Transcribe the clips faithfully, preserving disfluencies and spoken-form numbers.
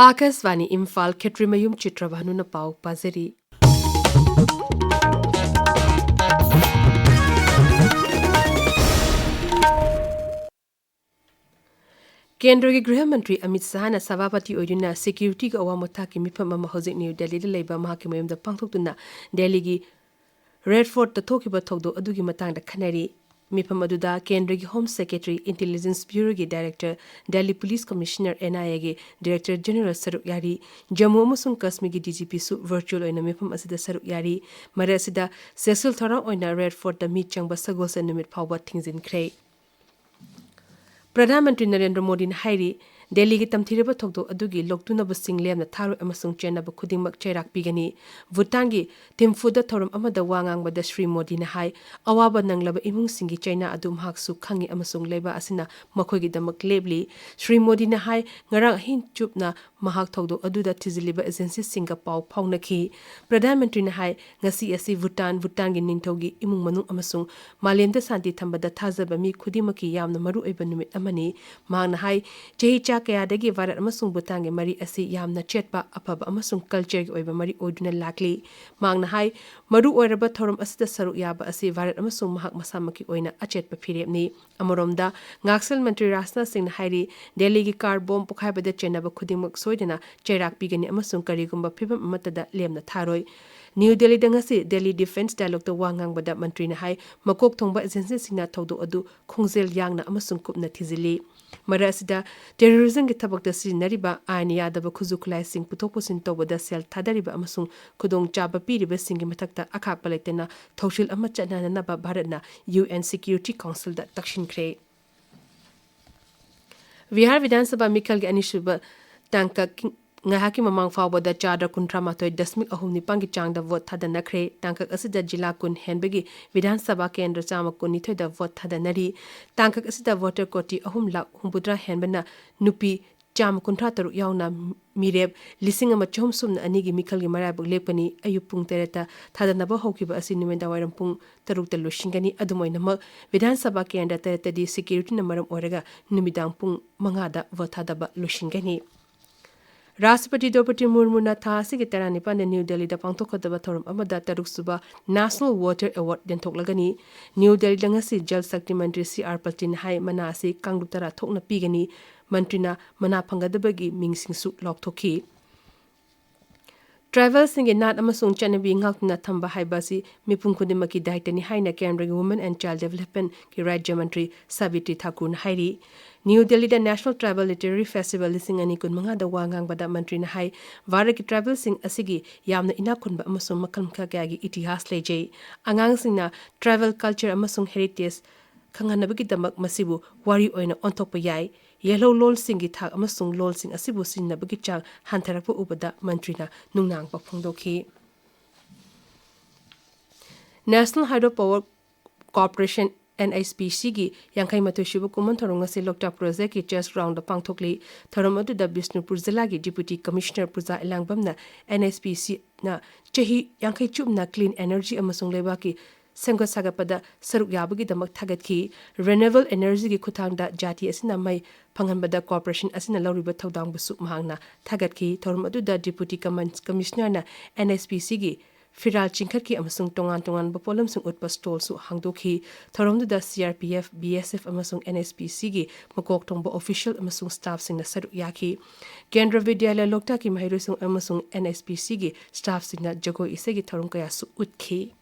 ꯑꯥꯀꯥꯁꯕꯥꯅꯤ ꯏꯝꯐꯥꯜ, ꯈꯦꯇ꯭ꯔꯤꯃꯌꯨꯝ ꯆꯤꯇ꯭ꯔꯚꯥꯅꯨꯅ ꯄꯥꯎ ꯄꯥꯖꯔꯤ꯫ ꯀꯦꯟꯗ꯭ꯔꯒꯤ ꯒ꯭ꯔꯤꯍ ꯃꯟꯇ꯭ꯔꯤ ꯑꯃꯤꯠ ꯁꯍꯥꯅ ꯁꯚꯥꯄꯇꯤ ꯑꯣꯏꯗꯨꯅ ꯁꯦꯀ꯭ꯌꯨꯔꯤꯇꯤꯒꯤ ꯑꯋꯥꯡꯕ ꯊꯥꯛꯀꯤ ꯃꯤꯐꯝ ꯑꯃ ꯍꯧꯖꯤꯛ ꯅ꯭ꯌꯨ ꯗꯦꯜꯂꯤꯗ ꯂꯩꯕ ꯃꯍꯥꯛꯀꯤ ꯃꯌꯨꯝꯗ ꯄꯥꯡꯊꯣꯛꯇꯨꯅ ꯗꯦꯜꯂꯤꯒꯤ ꯔꯦꯗ ꯐꯣꯔꯠꯇ ꯊꯣꯛꯈꯤꯕ ꯊꯧꯗꯣꯛ ꯑꯗꯨꯒꯤ ꯃꯇꯥꯡꯗ ꯈꯟꯅꯔꯤ꯫ ꯃꯤꯐꯝ ꯑꯗꯨꯗ ꯀꯦꯟꯗ꯭ꯔꯒꯤ ꯍꯣꯝ ꯁꯦꯀ꯭ꯔꯦꯇꯔꯤ, ꯏꯟꯇꯦꯂꯤꯖꯦꯟꯁ ꯕ꯭ꯌꯨꯔꯣꯒꯤ ꯗꯥꯏꯔꯦꯛꯇꯔ, ꯗꯦꯜꯂꯤ ꯄꯨꯂꯤꯁ ꯀꯃꯤꯁꯅꯔ, NIAꯒꯤ ꯗꯥꯏꯔꯦꯛꯇꯔ ꯖꯦꯅꯔꯦꯜ ꯁꯔꯨꯛ ꯌꯥꯔꯤ꯫ ꯖꯝꯃꯨ ꯑꯃꯁꯨꯡ ꯀꯥꯁꯃꯤꯔꯒꯤ DGPꯁꯨ ꯚꯔꯆꯨꯑꯦꯜ ꯑꯣꯏꯅ ꯃꯤꯐꯝ ꯑꯁꯤꯗ ꯁꯔꯨꯛ ꯌꯥꯔꯤ꯫ ꯃꯔꯛ ꯑꯁꯤꯗ ꯁꯦꯁꯜ ꯊꯧꯔꯥꯡ ꯑꯣꯏꯅ ꯔꯦꯗ ꯐꯣꯔꯠꯇ ꯃꯤ ꯆꯪꯕ ꯁꯒꯣꯜꯁꯦꯟ ꯅꯨꯃꯤꯠ ꯐꯥꯎꯕ ꯊꯤꯡꯖꯤꯟꯈ꯭ꯔꯦ꯫ ꯄ꯭ꯔꯙꯥꯟ ꯃꯟꯇ꯭ꯔꯤ ꯅꯔꯦꯟꯗ꯭ꯔ ꯃꯣꯗꯤꯅ ꯍꯥꯏꯔꯤ, ꯗꯦꯜꯂꯤꯒꯤ ꯇꯝꯊꯤꯔꯕ ꯊꯧꯗꯣꯛ ꯑꯗꯨꯒꯤ ꯂꯣꯛꯇꯨꯅꯕꯁꯤꯡ ꯂꯦꯝꯅ ꯊꯥꯔꯣꯏ ꯑꯃꯁꯨꯡ ꯆꯦꯟꯅꯕ ꯈꯨꯗꯤꯡꯃꯛ ꯆꯩꯔꯥꯛ ꯄꯤꯒꯅꯤ꯫ ꯚꯨꯇꯥꯟꯒꯤ ꯊꯤꯝꯐꯨꯗ ꯊꯧꯔꯝ ꯑꯃꯗ ꯋꯥ ꯉꯥꯡꯕꯗ ꯁ꯭ꯔꯤ ꯃꯣꯗꯤꯅ ꯍꯥꯏ, ꯑꯋꯥꯕ ꯅꯪꯂꯕ ꯏꯃꯨꯡꯁꯤꯡꯒꯤ ꯆꯩꯅꯥ ꯑꯗꯨ ꯃꯍꯥꯛꯁꯨ ꯈꯪꯏ ꯑꯃꯁꯨꯡ ꯂꯩꯕꯥꯛ ꯑꯁꯤꯅ ꯃꯈꯣꯏꯒꯤꯗꯃꯛ ꯂꯦꯞꯂꯤ꯫ ꯁ꯭ꯔꯤ ꯃꯣꯗꯤꯅ ꯍꯥꯏ, ꯉꯔꯥꯡ ꯑꯍꯤꯡ ꯆꯨꯞꯅ ꯃꯍꯥꯛ ꯊꯧꯗꯣꯛ ꯑꯗꯨꯗ ꯊꯤꯖꯤꯜꯂꯤꯕ ꯑꯦꯖꯦꯟꯁꯤꯁꯤꯡꯒ ꯄꯥꯎ ꯐꯥꯎꯅꯈꯤ꯫ ꯄ꯭ꯔꯙꯥꯟ ꯃꯟꯇ꯭ꯔꯤꯅ ꯍꯥꯏ, ꯉꯁꯤ ꯑꯁꯤ ꯚꯨꯇꯥꯟ, ꯚꯨꯇꯥꯟꯒꯤ ꯅꯤꯡꯊꯧꯒꯤ ꯏꯃꯨꯡ ꯃꯅꯨꯡ ꯑꯃꯁꯨꯡ ꯃꯥꯂꯦꯝꯗ ꯁꯥꯟꯇꯤ ꯊꯝꯕꯗ ꯊꯥꯖꯕ ꯃꯤ ꯈꯨꯗꯤꯡꯃꯛꯀꯤ ꯌꯥꯝꯅ ꯃꯔꯨ ꯑꯣꯏꯕ ꯅꯨꯃꯤꯠ ꯑꯃꯅꯤ꯫ ꯃꯍꯥꯛꯅ ꯍꯥꯏ, ꯆꯍꯤ ꯆꯥ ꯀꯌꯥꯗꯒꯤ ꯚꯥꯔꯠ ꯑꯃꯁꯨꯡ ꯚꯨꯇꯥꯟꯒꯤ ꯃꯔꯤ ꯑꯁꯤ ꯌꯥꯝꯅ ꯆꯦꯠꯄ, ꯑꯐꯕ ꯑꯃꯁꯨꯡ ꯀꯜꯆꯔꯒꯤ ꯑꯣꯏꯕ ꯃꯔꯤ ꯑꯣꯏꯗꯨꯅ ꯂꯥꯛꯂꯤ꯫ ꯃꯍꯥꯛꯅ ꯍꯥꯏ, ꯃꯔꯨ ꯑꯣꯏꯔꯕ ꯊꯧꯔꯝ ꯑꯁꯤꯗ ꯁꯔꯨꯛ ꯌꯥꯕ ꯑꯁꯤ ꯚꯥꯔꯠ ꯑꯃꯁꯨꯡ ꯃꯍꯥꯛ ꯃꯁꯥꯃꯛꯀꯤ ꯑꯣꯏꯅ ꯑꯆꯦꯠꯄ ꯐꯤꯔꯦꯞꯅꯤ꯫ ꯑꯃꯔꯣꯝꯗ, ꯉꯥꯛꯁꯦꯜ ꯃꯟꯇ꯭ꯔꯤ ꯔꯥꯖꯅꯥꯊ ꯁꯤꯡꯅ ꯍꯥꯏꯔꯤ, ꯗꯦꯜꯂꯤꯒꯤ ꯀꯥꯔ ꯕꯣꯝ ꯄꯣꯈꯥꯏꯕꯗ ꯆꯦꯟꯅꯕ ꯈꯨꯗꯤꯡꯃꯛ ꯁꯣꯏꯗꯅ ꯆꯩꯔꯥꯛ ꯄꯤꯒꯅꯤ ꯑꯃꯁꯨꯡ ꯀꯔꯤꯒꯨꯝꯕ ꯐꯤꯚꯝ ꯑꯃꯠꯇꯗ ꯂꯦꯝꯅ ꯊꯥꯔꯣꯏ꯫ ꯅ꯭ꯌꯨ ꯗꯦꯜꯂꯤꯗ ꯉꯁꯤ ꯗꯦꯜꯂꯤ ꯗꯤꯐꯦꯟꯁ ꯗꯥꯏꯂꯣꯒꯇ ꯋꯥ ꯉꯥꯡꯕꯗ ꯃꯟꯇ꯭ꯔꯤꯅ ꯍꯥꯏ, ꯃꯀꯣꯛ ꯊꯣꯡꯕ ꯑꯦꯖꯦꯟꯁꯤꯁꯤꯡꯅ ꯊꯧꯗꯣꯛ ꯑꯗꯨ ꯈꯣꯡꯖꯦꯜ ꯌꯥꯡꯅ ꯑꯃꯁꯨꯡ ꯀꯨꯞꯅ ꯊꯤꯖꯤꯜꯂꯤ꯫ ꯃꯔꯛ ꯑꯁꯤꯗ, ꯇꯦꯔꯣꯔꯤꯖꯝꯒꯤ ꯊꯕꯛꯇ ꯁꯤꯖꯤꯟꯅꯔꯤꯕ ꯑꯥꯏꯟ ꯌꯥꯗꯕ ꯈꯨꯠꯁꯨ ꯈꯨꯠꯂꯥꯏꯁꯤꯡ ꯄꯨꯊꯣꯛ ꯄꯨꯁꯤꯟ ꯇꯧꯕꯗ ꯁꯦꯜ ꯊꯥꯗꯔꯤꯕ ꯑꯃꯁꯨꯡ ꯈꯨꯗꯣꯡꯆꯥꯕ ꯄꯤꯔꯤꯕꯁꯤꯡꯒꯤ ꯃꯊꯛꯇ ꯑꯈꯥꯛꯄ ꯂꯩꯇꯅ ꯊꯧꯁꯤꯜ ꯑꯃ ꯆꯠꯅꯅꯅꯕ ꯚꯥꯔꯠꯅ UN Security Councilꯗ ꯇꯛꯁꯤꯟꯈ꯭ꯔꯦ꯫ ꯕꯤꯍꯥꯔ ꯕꯤꯙꯥꯟ ꯁꯚꯥ ꯃꯤꯈꯜꯒꯤ ꯑꯅꯤꯁꯨꯕ ꯇꯥꯡꯀꯛ ꯉꯥꯏꯍꯥꯛꯀꯤ ꯃꯃꯥꯡ ꯐꯥꯎꯕꯗ ꯆꯥꯗ ꯀꯨꯟꯊ꯭ꯔꯥ ꯃꯥꯊꯣꯏ ꯗꯁꯃꯤꯛ ꯑꯍꯨꯝ ꯅꯤꯄꯥꯟꯒꯤ ꯆꯥꯡꯗ ꯚꯣꯠ ꯊꯥꯗꯅꯈ꯭ꯔꯦ꯫ ꯇꯥꯡꯀꯛ ꯑꯁꯤꯗ ꯖꯤꯂꯥ ꯀꯨꯟ ꯍꯦꯟꯕꯒꯤ ꯕꯤꯙꯥꯟ ꯁꯚꯥ ꯀꯦꯟꯗ꯭ꯔ ꯆꯥꯝꯃ ꯀꯨꯟꯅꯤꯊꯣꯏꯗ ꯚꯣꯠ ꯊꯥꯗꯅꯔꯤ꯫ ꯇꯥꯡꯀꯛ ꯑꯁꯤꯗ ꯚꯣꯇꯔ ꯀꯣꯇꯤ ꯑꯍꯨꯝ ꯂꯥꯈ ꯍꯨꯝꯐꯨꯇꯔꯥ ꯍꯦꯟꯕꯅ ꯅꯨꯄꯤ ꯆꯥꯝꯃ ꯀꯨꯟꯊ꯭ꯔꯥ ꯇꯔꯨꯛ ꯌꯥꯎꯅ ꯃꯤꯔꯦꯞ ꯂꯤꯁꯤꯡ ꯑꯃ ꯆꯍꯨꯝ ꯁꯨꯞꯅ ꯑꯅꯤꯒꯤ ꯃꯤꯈꯜꯒꯤ ꯃꯔꯥꯏꯕꯛ ꯂꯦꯞꯀꯅꯤ꯫ ꯑꯌꯨꯛ ꯄꯨꯡ ꯇꯔꯦꯠꯇ ꯊꯥꯗꯅꯕ ꯍꯧꯈꯤꯕ ꯑꯁꯤ ꯅꯨꯃꯤꯗꯥꯡꯋꯥꯏꯔꯝ ꯄꯨꯡ ꯇꯔꯨꯛꯇ ꯂꯣꯏꯁꯤꯟꯒꯅꯤ꯫ ꯑꯗꯨꯝ ꯑꯣꯏꯅꯃꯛ, ꯕꯤꯙꯥꯟ ꯁꯚꯥ ꯀꯦꯟꯗ꯭ꯔ ꯇꯔꯦꯠꯇꯗꯤ ꯁꯦꯀ꯭ꯌꯨꯔꯤꯇꯤꯅ ꯃꯔꯝ ꯑꯣꯏꯔꯒ ꯅꯨꯃꯤꯗꯥꯡ ꯄꯨꯡ ꯃꯉꯥꯗ ꯚꯣꯠ ꯊꯥꯗꯕ ꯂꯣꯏꯁꯤꯟꯒꯅꯤ꯫ ꯔꯥꯁꯇ꯭ꯔꯄꯇꯤ ꯗ꯭ꯔꯧꯄꯗꯤ ꯃꯨꯔꯃꯨꯅ ꯊꯥ ꯑꯁꯤꯒꯤ ꯇꯔꯥꯅꯤꯄꯥꯟꯗ ꯅ꯭ꯌꯨ ꯗꯦꯜꯂꯤꯗ ꯄꯥꯡꯊꯣꯛꯀꯗꯕ ꯊꯧꯔꯝ ꯑꯃꯗ ꯇꯔꯨꯛꯁꯨꯕ National Water Award ꯌꯦꯟꯊꯣꯛꯂꯒꯅꯤ꯫ ꯅ꯭ꯌꯨ ꯗꯦꯜꯂꯤꯗ ꯉꯁꯤ ꯖꯜ ꯁꯛꯇꯤ ꯃꯟꯇ꯭ꯔꯤ ꯁꯤ ꯑꯥꯔ ꯄꯇꯤꯜꯅ ꯍꯥꯏ, ꯃꯅꯥ ꯑꯁꯤ ꯀꯥꯡꯂꯨꯞ ꯇꯔꯥ ꯊꯣꯛꯅ ꯄꯤꯒꯅꯤ꯫ ꯃꯟꯇ꯭ꯔꯤꯅ ꯃꯅꯥ ꯐꯪꯒꯗꯕꯒꯤ ꯃꯤꯡꯁꯤꯡꯁꯨ ꯂꯥꯎꯊꯣꯛꯈꯤ꯫ ꯇ꯭ꯔꯥꯏꯕꯦꯜꯁꯤꯡꯒꯤ ꯅꯥꯠ ꯑꯃꯁꯨꯡ ꯆꯠꯅꯕꯤ ꯉꯥꯛꯇꯨꯅ ꯊꯝꯕ ꯍꯥꯏꯕ ꯑꯁꯤ ꯃꯤꯄꯨꯝ ꯈꯨꯗꯤꯡꯃꯛꯀꯤ ꯗꯥꯌꯤꯇ꯭ꯕꯅꯤ ꯍꯥꯏꯅ ꯀꯦꯟꯗ꯭ꯔꯒꯤ Women and Child Developmentꯀꯤ ꯔꯥꯖ꯭ꯌ ꯃꯟꯇ꯭ꯔꯤ ꯁꯥꯕꯤꯇ꯭ꯔꯤ ꯊꯥꯀꯨꯔꯅ ꯍꯥꯏꯔꯤ꯫ ꯅ꯭ꯌꯨ ꯗꯦꯜꯂꯤꯗ National Tribal Literary Festival ꯂꯤꯁꯤꯡ ꯑꯅꯤ ꯀꯨꯟꯃꯉꯥꯗ ꯋꯥ ꯉꯥꯡꯕꯗ ꯃꯟꯇ꯭ꯔꯤꯅ ꯍꯥꯏ, ꯚꯥꯔꯠꯀꯤ ꯇ꯭ꯔꯥꯏꯕꯦꯜꯁꯤꯡ ꯑꯁꯤꯒꯤ ꯌꯥꯝꯅ ꯏꯅꯥꯛ ꯈꯨꯟꯕ ꯑꯃꯁꯨꯡ ꯃꯈꯜ ꯃꯈꯥ ꯀꯌꯥꯒꯤ ꯏꯇꯤꯍꯥꯁ ꯂꯩꯖꯩ꯫ ꯑꯉꯥꯡꯁꯤꯡꯅ ꯇ꯭ꯔꯥꯏꯕꯦꯜ ꯀꯜꯆꯔ ꯑꯃꯁꯨꯡ ꯍꯦꯔꯤꯇꯦꯖ ꯈꯪꯍꯟꯅꯕꯒꯤꯗꯃꯛ ꯃꯁꯤꯕꯨ ꯋꯥꯔꯤ ꯑꯣꯏꯅ ꯑꯣꯟꯊꯣꯛꯄ ꯌꯥꯏ꯫ ꯌꯦꯜꯍꯧ ꯂꯣꯜꯁꯤꯡꯒꯤ ꯊꯥꯛ ꯑꯃꯁꯨꯡ ꯂꯣꯜꯁꯤꯡ ꯑꯁꯤꯕꯨ ꯁꯤꯖꯤꯟꯅꯕꯒꯤ ꯆꯥꯡ ꯍꯟꯊꯔꯛꯄ ꯎꯕꯗ ꯃꯟꯇ꯭ꯔꯤꯅ ꯅꯨꯡꯅꯥꯡꯕ ꯐꯣꯡꯗꯣꯛꯈꯤ꯫ National Hydro Power Corporation, NHPCꯒꯤ ꯌꯥꯡꯈꯩ ꯃꯥꯊꯣꯏ ꯁꯨꯕ ꯀꯨꯝꯑꯣꯟ ꯊꯧꯔꯝ ꯉꯁꯤ ꯂꯣꯛꯇꯥꯛ ꯄ꯭ꯔꯣꯖꯦꯛꯀꯤ ꯆꯦꯁ ꯒ꯭ꯔꯥꯎꯟꯗ ꯄꯥꯡꯊꯣꯛꯂꯤ꯫ ꯊꯧꯔꯝ ꯑꯗꯨꯗ ꯕꯤꯁꯅꯨꯄꯨꯔ ꯖꯤꯂꯥꯒꯤ ꯗꯤꯄ꯭ꯌꯨꯇꯤ ꯀꯃꯤꯁꯅꯔ ꯄꯨꯖꯥ ꯏꯂꯥꯡꯕꯝꯅ NHPCꯅ ꯆꯍꯤ ꯌꯥꯡꯈꯩ ꯆꯨꯞꯅ clean energy ꯑꯃꯁꯨꯡ ꯂꯩꯕꯥꯛꯀꯤ ꯁꯦꯝꯒꯠ ꯁꯥꯒꯠꯄꯗ ꯁꯔꯨꯛ ꯌꯥꯕꯒꯤꯗꯃꯛ ꯊꯥꯒꯠꯈꯤ꯫ Renewable energyꯒꯤ ꯈꯨꯠꯊꯥꯡꯗ ꯖꯥꯇꯤ ꯑꯁꯤꯅ ꯃꯩ ꯐꯪꯍꯟꯕꯗ corporation ꯑꯁꯤꯅ ꯂꯧꯔꯤꯕ ꯊꯧꯗꯥꯡꯕꯨꯁꯨ ꯃꯍꯥꯛꯅ ꯊꯥꯒꯠꯈꯤ꯫ ꯊꯧꯔꯝ ꯑꯗꯨꯗ ꯗꯤꯄ꯭ꯌꯨꯇꯤ ꯀꯃꯟ-, ꯀꯃꯤꯁꯅꯔꯅ NHPCꯒꯤ ꯐꯤꯔꯥꯜ ꯆꯤꯡꯈꯠꯈꯤ ꯑꯃꯁꯨꯡ ꯇꯣꯉꯥꯟ ꯇꯣꯉꯥꯟꯕ ꯄꯣꯠꯂꯝꯁꯤꯡ ꯎꯠꯄ stallꯁꯨ ꯍꯥꯡꯗꯣꯛꯈꯤ꯫ ꯊꯧꯔꯝꯗꯨꯗ CRPF, BSF ꯑꯃꯁꯨꯡ NHPCꯒꯤ ꯃꯀꯣꯛ ꯊꯣꯡꯕ official ꯑꯃꯁꯨꯡ staffꯁꯤꯡꯅ ꯁꯔꯨꯛ ꯌꯥꯈꯤ꯫ ꯀꯦꯟꯗ꯭ꯔ ꯕꯤꯗ꯭ꯌꯥꯂꯌ ꯂꯣꯛꯇꯥꯛꯀꯤ ꯃꯍꯩꯔꯣꯏꯁꯤꯡ ꯑꯃꯁꯨꯡ NHPCꯒꯤ staffꯁꯤꯡꯅ ꯖꯒꯣꯏ ꯏꯁꯩꯒꯤ ꯊꯧꯔꯝ ꯀꯌꯥꯁꯨ ꯎꯠꯈꯤ꯫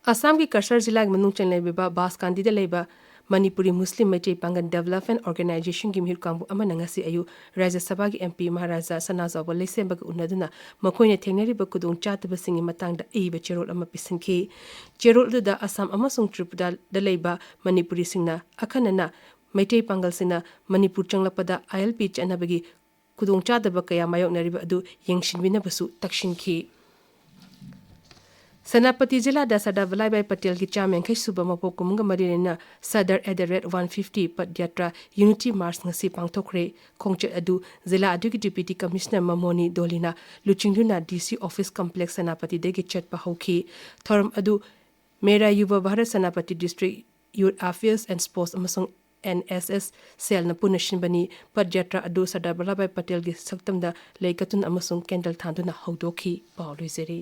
ꯑꯁꯥꯝꯒꯤ ꯀꯁꯥꯔ ꯖꯤꯂꯥꯒꯤ ꯃꯅꯨꯡ ꯆꯟꯅ ꯂꯩꯕ ꯕꯥꯁꯀꯥꯟꯗꯤꯗ ꯂꯩꯕ ꯃꯅꯤꯄꯨꯔꯤ ꯃꯨꯁꯂꯤꯝ ꯃꯩꯇꯩ ꯄꯥꯡꯒꯜ Development Organizationꯒꯤ ꯃꯤꯍꯨꯠ ꯀꯥꯡꯕꯨ ꯑꯃꯅ ꯉꯁꯤ ꯑꯌꯨꯛ ꯔꯥꯖ꯭ꯌ ꯁꯚꯥꯒꯤ MP ꯃꯍꯥꯔꯥꯖꯥ ꯁꯅꯥꯖꯥꯎꯕ ꯂꯩꯁꯦꯝꯕꯒ ꯎꯅꯗꯨꯅ ꯃꯈꯣꯏꯅ ꯊꯦꯡꯅꯔꯤꯕ ꯈꯨꯗꯣꯡꯆꯥꯗꯕꯁꯤꯡꯒꯤ ꯃꯇꯥꯡꯗ ꯑꯏꯕ ꯆꯦꯔꯣꯜ ꯑꯃ ꯄꯤꯁꯤꯟꯈꯤ꯫ ꯆꯦꯔꯣꯜ ꯑꯗꯨꯗ ꯑꯁꯥꯝ ꯑꯃꯁꯨꯡ ꯇ꯭ꯔꯤꯄꯨꯔꯥꯗ ꯂꯩꯕ ꯃꯅꯤꯄꯨꯔꯤꯁꯤꯡꯅ, ꯑꯈꯟꯅꯅ ꯃꯩꯇꯩ ꯄꯥꯡꯒꯜꯁꯤꯡꯅ ꯃꯅꯤꯄꯨꯔ ꯆꯪꯂꯛꯄꯗ ILP ꯆꯠꯅꯕꯒꯤ ꯈꯨꯗꯣꯡꯆꯥꯗꯕ ꯀꯌꯥ ꯃꯥꯌꯣꯛꯅꯔꯤꯕ ꯑꯗꯨ ꯌꯦꯡꯁꯤꯟꯕꯤꯅꯕꯁꯨ ꯇꯛꯁꯤꯟꯈꯤ꯫ ꯁꯦꯅꯥꯄꯇꯤ ꯖꯤꯂꯥꯗ ꯁꯔꯗꯥꯔ ꯚꯜꯂꯥꯏꯚꯥꯏ ꯄꯇꯦꯜꯒꯤ ꯆꯥꯝꯃ ꯌꯥꯡꯈꯩ ꯁꯨꯕ ꯃꯄꯣꯛ ꯀꯨꯝꯒ ꯃꯔꯤ ꯂꯩꯅꯅ Sardar at the rate one fifty Padyatree Unity March ꯉꯁꯤ ꯄꯥꯡꯊꯣꯛꯈ꯭ꯔꯦ꯫ ꯈꯣꯡꯆꯠ ꯑꯗꯨ ꯖꯤꯂꯥ ꯑꯗꯨꯒꯤ ꯗꯤꯄ꯭ꯌꯨꯇꯤ ꯀꯃꯤꯁꯅꯔ ꯃꯃꯣꯅꯤ ꯗꯣꯂꯤꯅ ꯂꯨꯆꯤꯡꯗꯨꯅ DC office complex ꯁꯦꯅꯥꯄꯇꯤꯗꯒꯤ ꯆꯠꯄ ꯍꯧꯈꯤ꯫ ꯊꯧꯔꯝ ꯑꯗꯨ Mera Yuva Bharat Senapati district youth affairs and sports ꯑꯃꯁꯨꯡ ꯑꯦꯟ ꯑꯦꯁ ꯑꯦꯁ ꯁꯦꯜꯅ ꯄꯨꯟꯅ ꯁꯤꯟꯕꯅꯤ꯫ ꯄꯗꯌꯥꯇ꯭ꯔꯥ ꯑꯗꯨ ꯁꯔꯗꯥꯔ ꯚꯜꯂꯚ ꯚꯥꯏ ꯄꯇꯦꯜꯒꯤ ꯁꯛꯇꯝꯗ ꯂꯩ ꯀꯠꯇꯨꯅ ꯑꯃꯁꯨꯡ ꯀꯦꯟꯗꯜ ꯊꯥꯟꯗꯨꯅ ꯍꯧꯗꯣꯛꯈꯤ꯫ ꯄꯥꯎ ꯂꯣꯏꯖꯔꯤ꯫